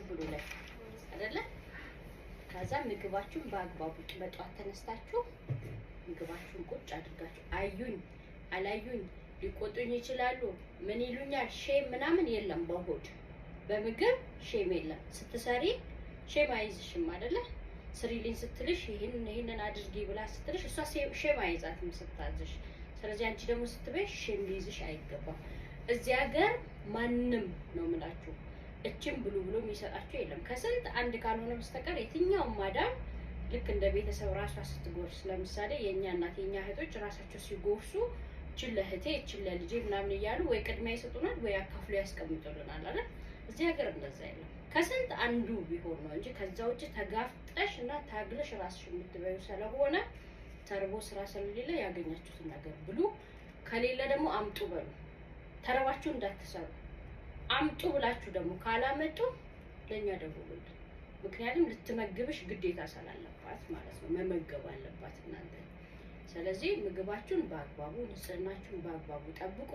ብሉ ላይ አይደለ? ከዛ ምግባችሁን በአግባቡ በጠዋት ተነስታችሁ ምግባችሁን ቁጭ አድርጋችሁ፣ አዩኝ አላዩኝ፣ ሊቆጡኝ ይችላሉ፣ ምን ይሉኛል፣ shame ምናምን የለም። በሆድ በምግብ shame የለም። ስትሰሪ shame አይዝሽም አይደለ? ስሪልኝ ስትልሽ፣ ይህን ይህንን አድርጊ ብላ ስትልሽ እሷ shame አይዛትም ስታዝሽ። ስለዚህ አንቺ ደግሞ ስትበይ shame ሊይዝሽ አይገባም። እዚህ ሀገር ማንም ነው የምላችሁ እችን ብሉ ብሎ የሚሰጣችሁ የለም። ከስንት አንድ ካልሆነ በስተቀር የትኛውም ማዳም ልክ እንደ ቤተሰብ ራሷ ስትጎርስ፣ ለምሳሌ የእኛ እናት፣ የእኛ እህቶች ራሳቸው ሲጎርሱ እችን ለእህቴ፣ እችን ለልጄ ምናምን እያሉ ወይ ቅድሚያ ይሰጡናል ወይ አካፍሎ ያስቀምጡልናል አይደል? እዚህ ሀገር እንደዛ የለም። ከስንት አንዱ ቢሆን ነው እንጂ ከዛ ውጭ ተጋፍጠሽ እና ታግለሽ ራስሽ የምትበዩ ስለሆነ፣ ተርቦ ስራ ስለሌለ ያገኛችሁትን ነገር ብሉ። ከሌለ ደግሞ አምጡ በሉ። ተረባችሁ እንዳትሰሩ። አምጡ ብላችሁ ደግሞ ካላመጡ ለእኛ ደውሉልን። ምክንያቱም ልትመግብሽ ግዴታ ስላለባት ማለት ነው፣ መመገብ አለባት እናንተ። ስለዚህ ምግባችሁን በአግባቡ፣ ንጽህናችሁን በአግባቡ ጠብቁ።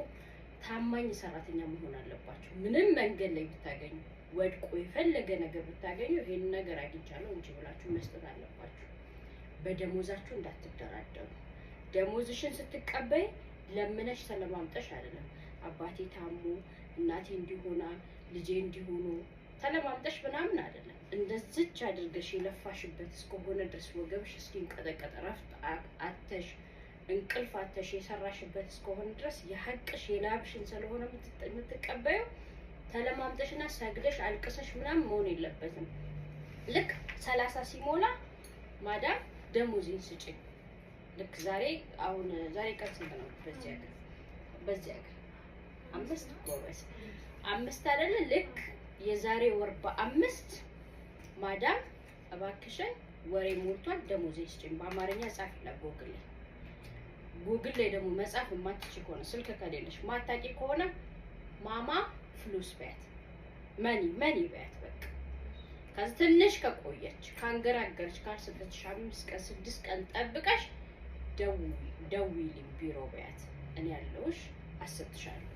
ታማኝ ሰራተኛ መሆን አለባችሁ። ምንም መንገድ ላይ ብታገኙ፣ ወድቆ የፈለገ ነገር ብታገኙ፣ ይሄን ነገር አግኝቻለሁ እንጂ ብላችሁ መስጠት አለባችሁ። በደሞዛችሁ እንዳትደራደሩ። ደሞዝሽን ስትቀበይ ለምነሽ ተለማምጠሽ አይደለም። አባቴ ታሞ፣ እናቴ እንዲሆና፣ ልጄ እንዲሆኑ ተለማምጠሽ ምናምን አይደለም። እንደዚች አድርገሽ የለፋሽበት እስከሆነ ድረስ፣ ወገብሽ እስኪንቀጠቀጥ እረፍት አተሽ፣ እንቅልፍ አተሽ የሰራሽበት እስከሆነ ድረስ፣ የሀቅሽ የላብሽን ስለሆነ የምትቀበየው ተለማምጠሽና ሰግደሽ አልቅሰሽ ምናምን መሆን የለበትም። ልክ 30 ሲሞላ ማዳም ደሞዜን ስጭኝ። ልክ ዛሬ፣ አሁን ዛሬ ቀን ስንት ነው? በዚህ ሀገር 5፣ ጎበዝ፣ 5 አይደለ? ልክ የዛሬ ወር በ5 ማዳም እባክሽን ወሬ ሞልቷል፣ ደሞዜን ስጭኝ። በአማርኛ ጻፊላት ጎግል ላይ። ጉግል ላይ ደግሞ መጻፍ የማትችል ከሆነ፣ ስልክ ከሌለሽ፣ ማታቂ ከሆነ ማማ فلوس በያት፣ money money በያት በቃ። ከዚህ ትንሽ ከቆየች፣ ካንገራገረች፣ ካልሰጠችሽ 5 ቀን 6 ቀን ጠብቀሽ ደውዪልኝ ቢሮ በያት። እኔ ያለሁሽ አሰጥሻለሁ።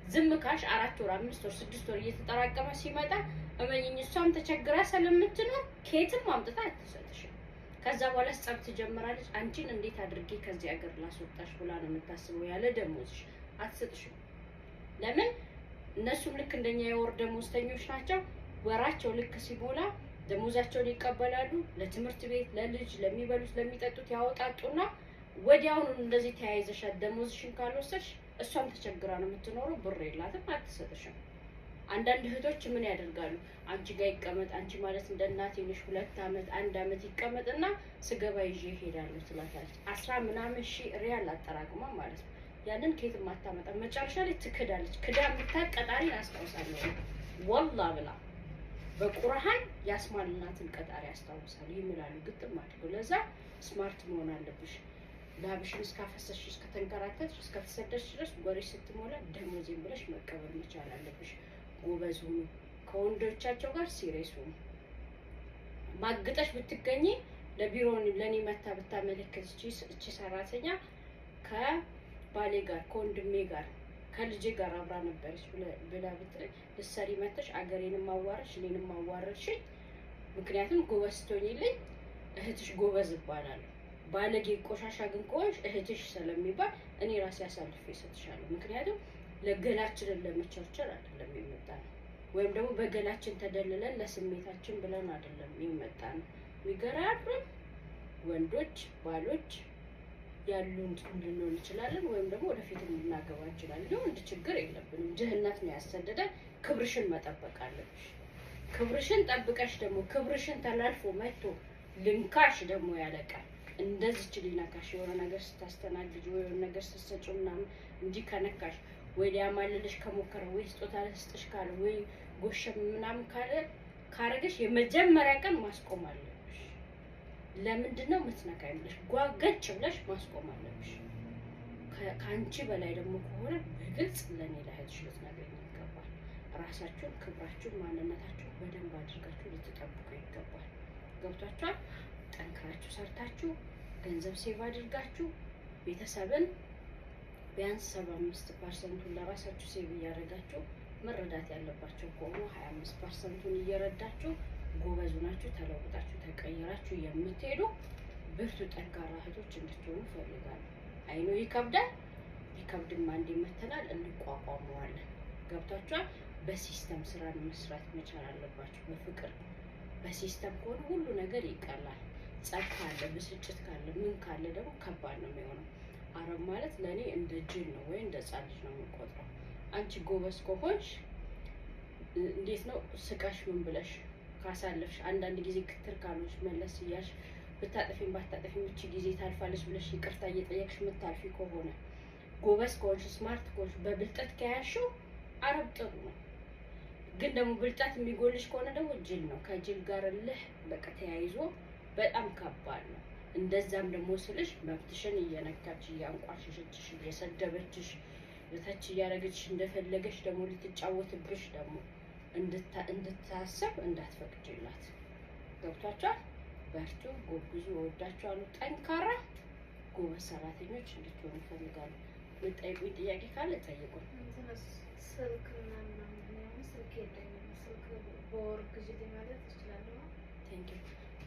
ዝም ካልሽ 4 ወር፣ 5 ወር፣ 6 ወር እየተጠራቀመ ሲመጣ እመኝኝ እሷም ተቸግራ ስለምትኖር ከየትም አምጥታ አትሰጥሽም። ከዛ በኋላ ጸብ ትጀምራለች። አንቺን እንዴት አድርጌ ከዚህ ሀገር ላስወጣሽ ብላ ነው የምታስበው። ያለ ደሞዝሽ አትሰጥሽም። ለምን? እነሱም ልክ እንደኛ የወር ደሞዝተኞች ናቸው። ወራቸው ልክ ሲሞላ ደሞዛቸውን ይቀበላሉ። ለትምህርት ቤት፣ ለልጅ፣ ለሚበሉት፣ ለሚጠጡት ያወጣጡና ወዲያውኑ እንደዚህ ተያይዘሻል። ደሞዝሽን ካልወሰድሽ እሷም ተቸግራ ነው የምትኖረው። ብር የላትም፣ አትሰጥሽም። አንዳንድ እህቶች ምን ያደርጋሉ? አንቺ ጋር ይቀመጥ፣ አንቺ ማለት እንደ እናቴ ነሽ፣ 2 አመት አንድ አመት ይቀመጥና ስገባ ይዤ እሄዳለሁ ትላታለች። አስራ ምናምን ሺህ ሪያል አጠራቅማ ማለት ነው። ያንን ከየትም አታመጣም። መጨረሻ ላይ ትክዳለች። ክዳ የምታውቅ ቀጣሪን አስታውሳለሁ። ወላ ብላ በቁርአን ያስማልናትን ቀጣሪ ያስታውሳሉ፣ ይምላሉ ግጥም አድርገው። ለዛ smart መሆን አለብሽ። ላብሽን እስካፈሰስሽ፣ እስከተንከራተትሽ፣ እስከተሰደድሽ ድረስ ወሬሽ ስትሞላ ደሞዜን ብለሽ መቀበል መቻል አለብሽ። ጎበዝ ሁኑ። ከወንዶቻቸው ጋር serious ሁኑ። ማግጠሽ ብትገኚ ለቢሮ ለእኔ መታ ብታመለክት፣ እቺ ሰራተኛ ከባሌ ጋር፣ ከወንድሜ ጋር፣ ከልጄ ጋር አብራ ነበረች ብላ ልትሰሪ መተሽ አገሬንም አዋረድሽ፣ እኔንም አዋረድሽኝ። ምክንያቱም ጎበዝ ስትሆኚልኝ እህትሽ ጎበዝ እባላለሁ። ባለጌ ቆሻሻ ግን ከሆንሽ እህትሽ ስለሚባል እኔ ራሴ አሳልፌ እሰጥሻለሁ። ምክንያቱም ለገላችንን ለመቸርቸር አይደለም የመጣ ነው፣ ወይም ደግሞ በገላችን ተደልለን ለስሜታችን ብለን አይደለም የመጣ ነው። የሚገራርም ወንዶች ባሎች ያሉን ልንሆን እንችላለን፣ ወይም ደግሞ ወደፊት ልናገባ እንችላለን። የወንድ ችግር የለብንም። ድህነት ነው ያሰደደን። ክብርሽን መጠበቅ አለብሽ። ክብርሽን ጠብቀሽ ደግሞ ክብርሽን ተላልፎ መጥቶ ልንካሽ ደግሞ ያለቃል። እንደዚች ሊነካሽ የሆነ ነገር ስታስተናግጅ ወይ የሆነ ነገር ስትሰጪው ምናምን እንዲህ ከነካሽ፣ ወይ ሊያማልልሽ ከሞከረ፣ ወይ ስጦታ ልስጥሽ ካለ፣ ወይ ጎሸም ምናምን ካለ ካረገሽ የመጀመሪያ ቀን ማስቆም አለብሽ። ለምንድን ነው የምትነካኝ ብለሽ ጓገጭ ብለሽ ማስቆም አለብሽ። ከአንቺ በላይ ደግሞ ከሆነ በግልጽ ለእኔ ለእህትሽ ልትነግሪኝ ይገባል። ራሳችሁን፣ ክብራችሁን፣ ማንነታችሁን በደንብ አድርጋችሁ ልትጠብቁ ይገባል። ገብቷችኋል? ጠንክራችሁ ሰርታችሁ ገንዘብ save አድርጋችሁ ቤተሰብን ቢያንስ 75 ፐርሰንቱን ለራሳችሁ save እያደረጋችሁ መረዳት ያለባቸው ከሆኑ 25%ቱን እየረዳችሁ ጎበዝ ናችሁ፣ ተለውጣችሁ ተቀይራችሁ የምትሄዱ ብርቱ ጠንካራ እህቶች እንድትሆኑ እፈልጋለሁ። I know ይከብዳል። ቢከብድም አንዴ መተናል እንቋቋመዋለን። ገብቷችኋል? በ system ስራን መስራት መቻል አለባችሁ። በፍቅር በ system ከሆነ ሁሉ ነገር ይቀላል። ጸብ ካለ፣ ብስጭት ካለ፣ ምን ካለ ደግሞ ከባድ ነው የሚሆነው። አረብ ማለት ለእኔ እንደ ጅል ነው ወይ እንደ ሕፃን ልጅ ነው የምቆጥረው። አንቺ ጎበዝ ከሆንሽ እንዴት ነው ስቀሽ ምን ብለሽ ካሳለፍሽ፣ አንዳንድ ጊዜ ክትር ካልሆንሽ መለስ እያልሽ ብታጠፊም ባታጠፊም እቺ ጊዜ ታልፋለች ብለሽ ይቅርታ እየጠየቅሽ የምታልፊ ከሆነ፣ ጎበዝ ከሆንሽ፣ smart ከሆንሽ፣ በብልጠት ከያዝሽው አረብ ጥሩ ነው። ግን ደግሞ ብልጠት የሚጎልሽ ከሆነ ደግሞ ጅል ነው። ከጅል ጋር እልህ በቃ ተያይዞ በጣም ከባድ ነው። እንደዛም ደግሞ ስልሽ መብትሽን እየነካች፣ እያንቋሸሸችሽ፣ እየሰደበችሽ፣ በታች እያደረገችሽ፣ እንደፈለገች ደግሞ ልትጫወትብሽ ደግሞ እንድታስብ እንዳትፈቅጂላት። ገብቷችኋል? በርቱ፣ ጎብዙ። እወዳችኋለሁ። ጠንካራ ጎበዝ ሰራተኞች እንድትሆኑ እፈልጋለሁ። የምትጠይቁኝ ጥያቄ ካለ ጠይቁኝ። ስልክ ምናምን ምናምን ስልክ የለኝም። ስልክ በወር ግዢልኝ ማለት እችላለሁ? Thank you፣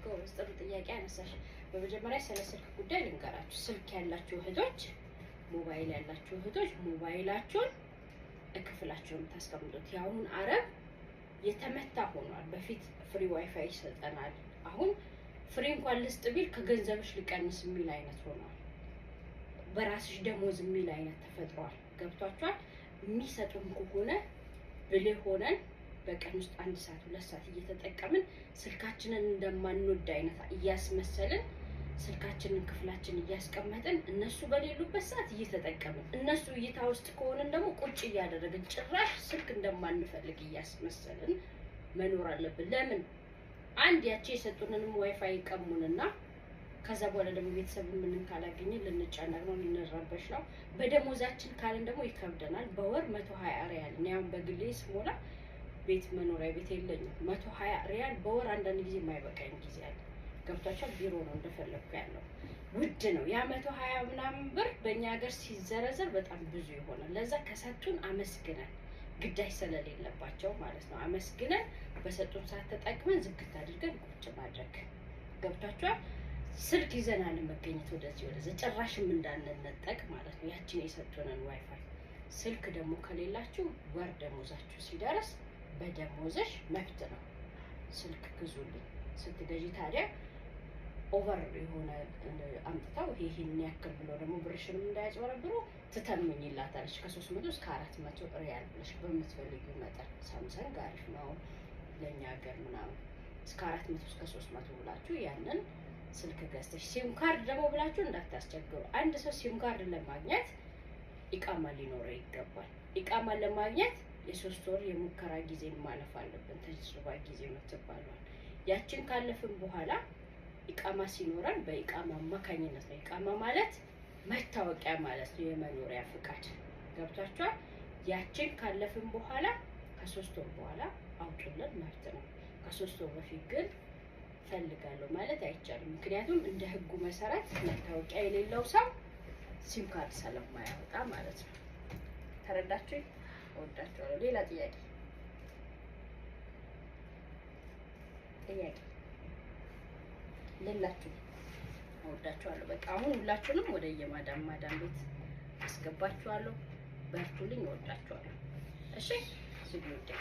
ጎበዝ፣ ጥሩ ጥያቄ አነሳሽ። በመጀመሪያ ስለ ስልክ ጉዳይ ልንገራችሁ። ስልክ ያላችሁ እህቶች፣ ሞባይል ያላችሁ እህቶች ሞባይላችሁን እክፍላችሁ ነው የምታስቀምጡት። የአሁን አረብ የተመታ ሆኗል። በፊት free WiFi ይሰጠናል። አሁን free እንኳን ልስጥ ቢል ከገንዘብሽ ልቀንስ የሚል አይነት ሆኗል። በራስሽ ደሞዝ የሚል አይነት ተፈጥሯል። ገብቷችኋል? የሚሰጡን ከሆነ ብልህ ሆነን በቀን ውስጥ 1 ሰዓት 2 ሰዓት እየተጠቀምን ስልካችንን እንደማንወድ አይነት እያስመሰልን ስልካችንን ክፍላችን እያስቀመጥን እነሱ በሌሉበት ሰዓት እየተጠቀምን፣ እነሱ እይታ ውስጥ ከሆንን ደግሞ ቁጭ እያደረግን ጭራሽ ስልክ እንደማንፈልግ እያስመሰልን መኖር አለብን። ለምን አንድ ያቺ የሰጡንንም ዋይፋይ ይቀሙንና ከዛ በኋላ ደግሞ ቤተሰብ ምንም ካላገኘን ልንጨነቅ ነው፣ ልንረበሽ ነው። በደሞዛችን ካልን ደግሞ ይከብደናል። በወር 120 ሪያል፣ እኔ አሁን በግሌ ስሞላ ቤት መኖሪያ ቤት የለኝም። 120 ሪያል በወር አንዳንድ ጊዜ የማይበቃኝ ጊዜ አለ። ገብቷችኋል? ቢሮ ነው እንደፈለግኩ ያለው፣ ውድ ነው። ያ 120 ምናምን ብር በእኛ ሀገር ሲዘረዘር በጣም ብዙ ይሆናል። ለዛ ከሰጡን አመስግነን፣ ግዳጅ ስለሌለባቸው ማለት ነው፣ አመስግነን በሰጡን ሰዓት ተጠቅመን ዝግት አድርገን ቁጭ ማድረግ። ገብቷችኋል? ስልክ ይዘን አለመገኘት ወደዚህ ወደዚ ጭራሽም እንዳንነጠቅ ማለት ነው። ያችን የሰጡንን ዋይፋይ። ስልክ ደግሞ ከሌላችሁ ወር ደሞዛችሁ ሲደርስ በደሞዝሽ መብት ነው፣ ስልክ ግዙልኝ። ስትገዢ ታዲያ over የሆነ አምጥተው ይሄን ያክል ብሎ ደግሞ ብርሽንም እንዳያጭበረብሩ ትተምኝላታለች። ከ300 እስከ 400 ሪያል ብለሽ በምትፈልጊው መጠን፣ ሳምሰንግ አሪፍ ነው ለእኛ ሀገር ምናምን፣ እስከ 400 እስከ 300 ብላችሁ ያንን ስልክ ገዝተሽ SIM card ደግሞ ብላችሁ እንዳታስቸግሩ። አንድ ሰው SIM card ለማግኘት ኢቃማ ሊኖረው ይገባል። ኢቃማ ለማግኘት የ3 ወር የሙከራ ጊዜ ማለፍ አለብን። تجربة ጊዜ የምትባለዋል። ያችን ካለፍን በኋላ ኢቃማ ሲኖረን በኢቃማ አማካኝነት ነው። ኢቃማ ማለት መታወቂያ ማለት ነው፣ የመኖሪያ ፍቃድ። ገብቷችኋል? ያችን ካለፍን በኋላ ከ3 ወር በኋላ አውጡልን መብት ነው። ከ3 ወር በፊት ግን ፈልጋለሁ ማለት አይቻልም። ምክንያቱም እንደ ሕጉ መሰረት መታወቂያ የሌለው ሰው SIM card ስለማያወጣ ማለት ነው። ተረዳችሁ? እወዳችኋለሁ። ሌላ ጥያቄ ሌላችሁ? እወዳችኋለሁ። በቃ አሁን ሁላችሁንም ወደ የማዳም ማዳም ቤት አስገባችኋለሁ። በርቱልኝ። እወዳችኋለሁ። እሺ ዝግ ውዴ።